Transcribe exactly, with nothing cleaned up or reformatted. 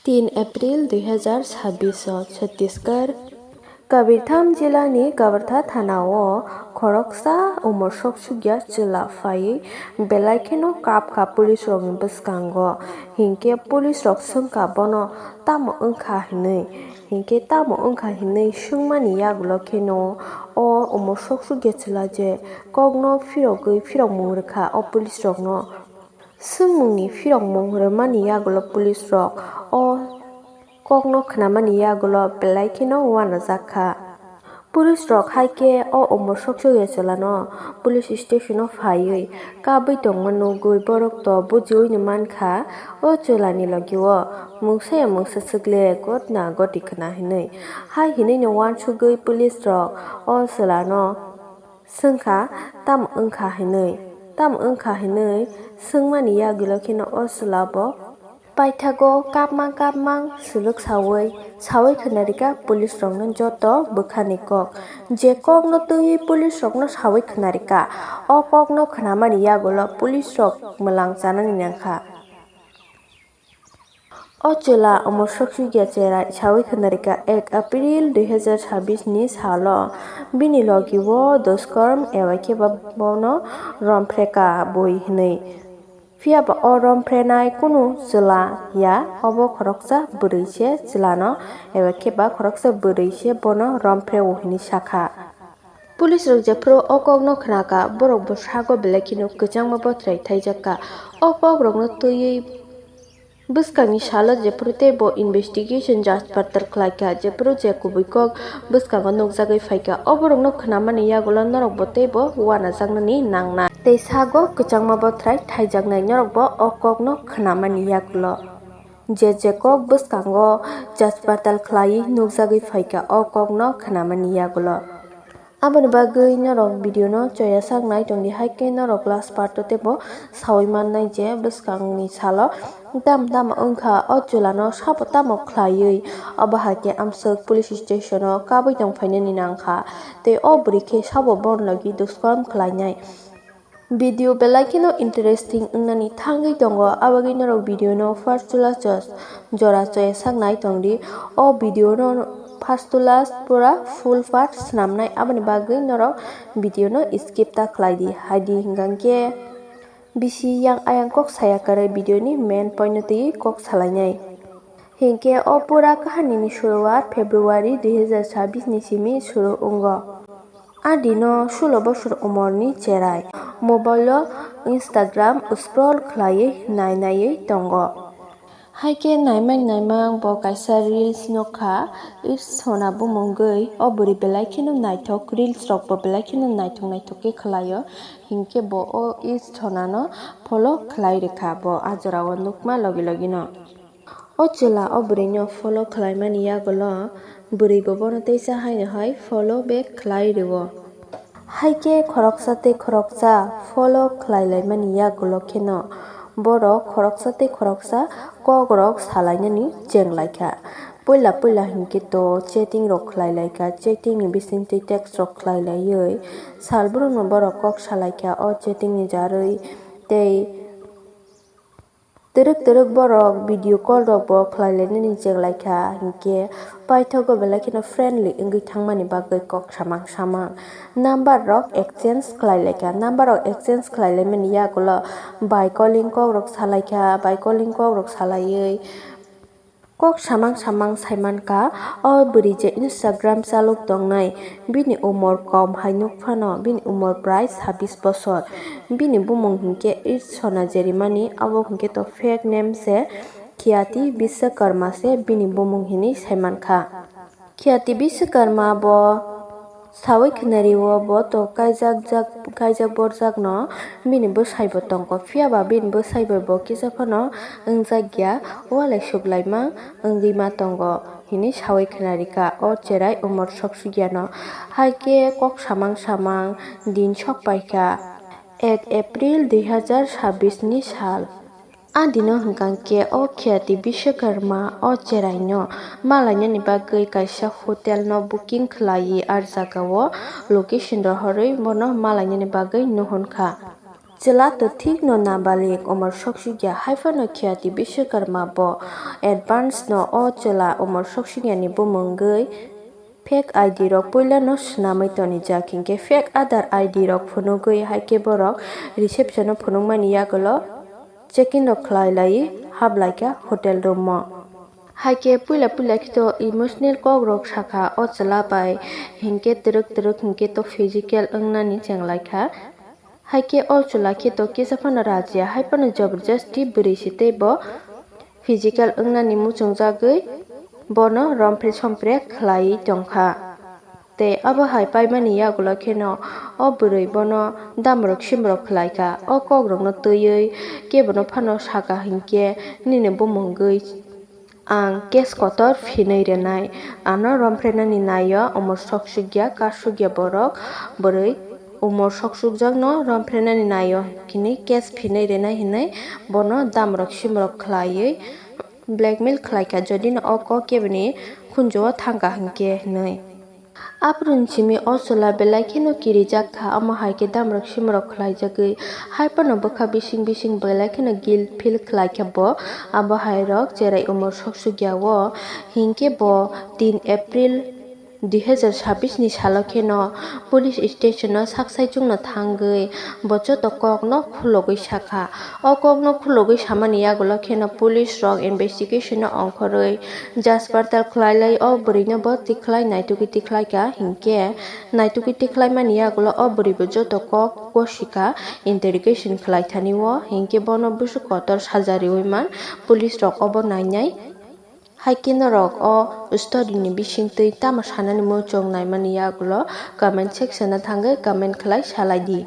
Tin April dui hazar sabbish o Chhattisgarh Kabirtham jilani Kabirtha thanao khoroksa umor soksukya chwla phaiwi belai kheno kapkha police rokni bwskango. Hinkhe police rok swngkha bono tamo wngkha hinwi. Hinkhe tamo wngkha hinwi swngmani yagulo kheno o umor soksukya chwla je kokno phirogwi phirokmung rwkha o police rokno. Swngmungni phirokmung rwmani yagulo police rok o kokno khnamani yagulo belai kheno uanajak kha. Police rok hai khe o umor soksukya chwlano police station o phaiwi kabwi tongma nugwi borok to bujiwi ni mankha o chwlani logi o mungsa ya mungsa swk le gotna goti khna hinwi. Hai hinwi no uansugwi police rok o chwlano swngkha, tamo wngkha hinwi? Tamo wngkha hinwi swngmani yagulo kheno o chwla bo paithago kapmang kapmang swlwk sawi, sawi khna rwkha police rokno joto bwkhani kok. Je kokno twiwi police rokno sawi khna rwkha, o kokno khnamani yagulo police rok mwlang chanani nangkha. O chwla umor soksukya chwrai sawi khna rwkha ek April dui hazar sabbish ni salo bini logi o duskarm eba khe ba bono romphre ka bui hinwi. Phiya ba o romphrenai kunu chwla ya, obo khoroksa bwrwi se chwlano eba khe ba khoroksa bwrwi se bono romphreo hinwi sakha. Police rok jephru o kokno khnakha, borok bo sago belai kheno kwchangma bothrai thaijakha. O kokrokno twiwi bwskangni salo jephru teibo investigation jaj partal khlaikha, jephru je kubui kok bwskango nukjagwi phaikha. O borokno khnamani yagulo norokbo teibo uanajaknani nangnai tei sago kwchangma bothrai thaijaknai norokbo o kokno khnamani yagulo. Je je kok bwskango jaj partal khlaiwi nukjagwi phaikha, o kokno khnamani yagulo. Aboni bagwi norok video no choya sak nai tongdi, hai khe norok last part o teibo sawi mannai je bwskangni salo tamo tamo wngkha o chwlano sabo tamo khlaiwi, obo hai khe amswk police station o kabui tong phainani nangkha tei o bwrwi khe sabo bono logi duskarm khlainai. Video belai kheno interesting wngnani thangwi tongo, abagwi norok video no first to last jora choya sak nai tongdi. O video no first to last pura full part swnamnai, aboni bagwi norok video no skip ta khlai di. Hai di hwnkha khe bisi yang ayang kok saya kwrwi video ni main point no twiwi kok salainai. Hinkhe o pura kahani ni suruwat February dui hazar sabbish ni simi suru wngo. A dino sulo bosor umorni cherai mobile o Instagram scroll khlaiwi nai naiwi tongo. Hai khe naimang naimang bo kaisa reels nukha, Its Sona bumungwi. O bwrwi belai kheno naithok, reels rok bo belai kheno naithok naithok khe khlaio. Hinkhe bo o Its Sona no follow khlai rwkha bo a jora o nukma logi logi no. O chwla o bwrwino follow khlaimani yagulo bwrwi bo bono teisa haino hai follow back khlai rwo. Hai khe khoroksa tei khoroksa follow khlai laimani yagulo kheno borok khoroksa tei khoroksa kokrok salainani cheng laikha. Puila puila hinkhe to chatting rok khlai laikha, chatting ni bisingtwi text rok khlai laiwi sal brumno borok kok salaikha o chatting ni jarwi tei Twrwk twrwk borok video call rok bo khlai lainani cheng laikha, hinkhe paithago belai kheno friendly wngwi thangmani bagwi kok samang samang number rok exchange khlai laikha. Number rok exchange khlai laimani yagulo by calling kok rok salaikha, by calling kok rok salaiwi kok samang samang saimankha. O bwrwi je Instagram chalok tongnai, bini umor kom hai nukphano, bini umor prai sabbish bosor. Bini bumung hinkhe Its Sona jerimani, abo hinkhe to fake name se, Khyati Biswakarma se bini bumung hinwi saimankha. Khyati Biswakarma bo sawi khwnari o bo to kaijak jak, kaijak borjak no, bini bwsai bo tongkho, phiya ba bini bwsai bai bo kisa phano wngjak ya, walai suklaima wngwi ma tongo hinwi sawi khwnarikha o cherai umor soksukya no. Hai khe kok samang samang din sok paikha ek April dui hazar sabbish ni sal. A dino hwnkha khe o Khyati Biswakarma o cheraino malainani bagwi kaisa hotel no booking khlaiwi a jagao location rohorwi bono malainani bagwi nuhun kha. Chwla to thik no nabalik, umor soksukya, hai phano Khiyati Biswakarma bo advance no o chwla umor soksukya ni bumungwi fake I D rok puila no swnamwi tonijak, hinkhe fake Aadhaar I D rok phunugwi hai khe borok reception o phunukmani yagulo check-in rok khlai lai haplaikha hotel room o. Hai khe puila puila khe to emotional kok rok sakha o chwla bai, hinkhe twrwk twrwk hinkhe to physical wngnani chenglaikha. Hai khe o chwla khe to kisa phano rajiya, hai phano jabardasti bwrwi si tei bo physical wngnani muchungjagwi bono rompre sompre khlaiwi tongkha. Tei abo hai paimani yagulo kheno o bwrwi bono damrok simrok khlaikha. O kokrokno twiwi kebono phano sakha hinkhe, nini bumungwi ang case kotor phinwi rwnai. Ano romprenani naio umor soksukya, kasukya borok, bwrwi umor soksukjakno romprenani naio hinwi case phinwi rwnai hinwi bono damrok simrok khlaiwi blackmail khlaikha, jodi no o kok keboni khunjuo thangkha hinkhe hinwi. Aphuru ni simi o chwla belai kheno kirijak kha, omo hai khe damrok simrok khlaijagwi hai phano bwkha bising bising belai kheno guilt feel khlaikha bo. Abo hai rok cherai umor soksukya o, hinkhe bo tin April dui hazar sabbish ni salo kheno police station o sak saichung no thangwi bo joto kok no khulogwi sakha. O kok no khulogwi samani yagulo kheno police rok investigation no ongkhorwi Jaspartal khlai lai o bwrwino bo tikhlai naitugwi tikhlai kha, hinkhe naitugwi tikhlai mani yagulo o bwrwi bo joto kok gosika interrogation khlai thani o, hinkhe bono bwswk kotor saja riwi man police rok obo nainai. Hai khe norok o story ni bisingtwi tamo sanani muchung naimani yagulo comment section o thangwi comment khlai salai di.